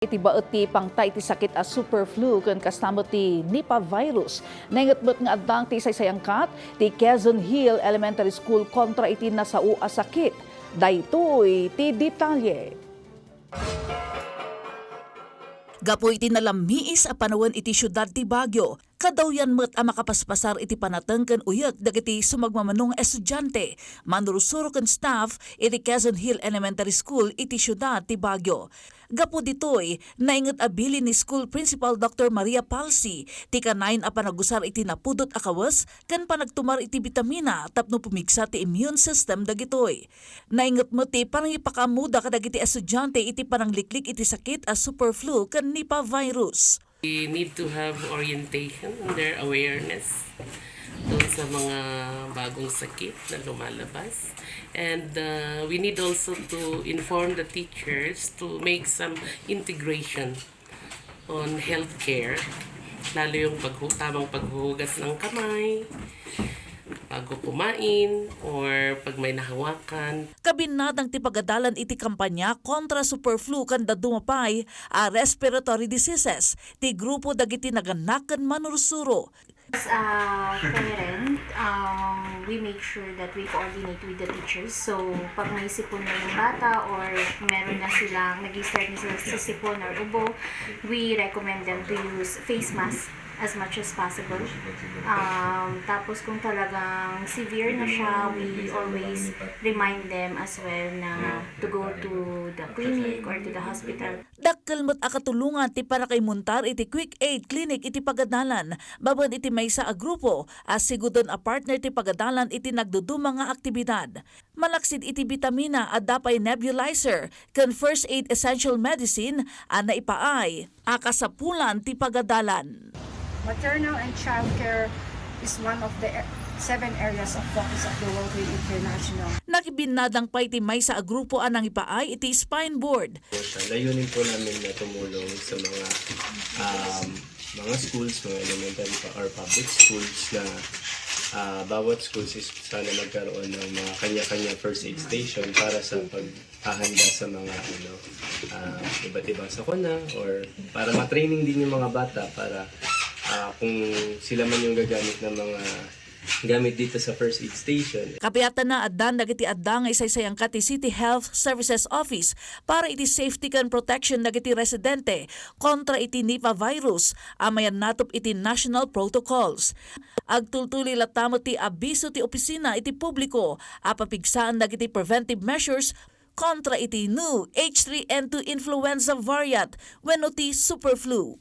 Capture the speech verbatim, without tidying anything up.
Iti baet ti pangta iti sakit a super flu ken kasta met ti Nipah virus, nainget met nga addang ti saysayangkat ti Quezon Hill Elementary School kontra iti nasao a sakit. Daytoy ti detalye. Gapu iti nalammiis a panawen iti siudad ti Baguio, kadawyan met a makapaspasar iti panateng ken uyek dagiti sumagmamano nga estudiante, manursuro ken staff iti Quezon Hill Elementary School iti siudad ti Baguio. Gapu ditoy, nainget a bilin ni School Principal Doctor Maria Palsi ti kanayon a panagusar iti napudot a kawes ken panagtumar iti bitamina tapno pumigsa ti immune system dagitoy. Nainget met ti panangipakaammoda kadagiti estudiante iti panangliklik iti sakit a super flu ken Nipah virus. We need to have orientation and their awareness doon sa mga bagong sakit na lumalabas. And uh, we need also to inform the teachers to make some integration on healthcare, lalo yung paghu- tamang paghuhugas ng kamay bago kumain or pag may nahawakan. Kabinnadang ti pagadalan iti kampanya kontra super flu ken dadduma pay a respiratory diseases ti grupo dagiti nagannak ken manursuro. As a parent, um, we make sure that we coordinate with the teachers. So, pag may sipon na yung bata or meron na silang nag-start na sila sa sipon or ubo, we recommend them to use face mask as much as possible. Um, tapos kung talagang severe na siya, we always remind them as well na to go to the clinic or to the hospital. Dakkel met a katulongan ti pannakaimuntar iti Quick Aid Clinic iti pagadalan babaen iti maysa a grupo a sigudon a partner ti pagadalan iti nagduduma nga aktibidad. Malaksid iti bitamina, adda pay nebulizer ken first aid essential medicine a naipaay a kasapulan ti pagadalan. Maternal and child care is one of the seven areas of focus of the World Way International. Nakibinnadang pay ti maysa a grupo a nangipaay iti spine board. Sa layunin po namin na tumulong sa mga um, mga schools, mga elementary pa or public schools na ah, bawat schools is sana magkaroon ng mga kanya-kanya first aid station para sa paghahanda sa mga ano ah, iba't ibang sakuna or para ma-training din yung mga bata para ah, kung sila man yung gagamit ng mga gamit dito sa first aid station. Kapiatanna, addan dagiti adda nga isaysayangkat ti City Health Services Office para iti safety ken protection dagiti residente kontra iti Nipah virus a mayannatop iti national protocols. Agtultuloy latta met ti abiso ti opisina iti publiko a papigsaan dagiti preventive measures kontra iti new H three N two influenza variant wenno ti super flu.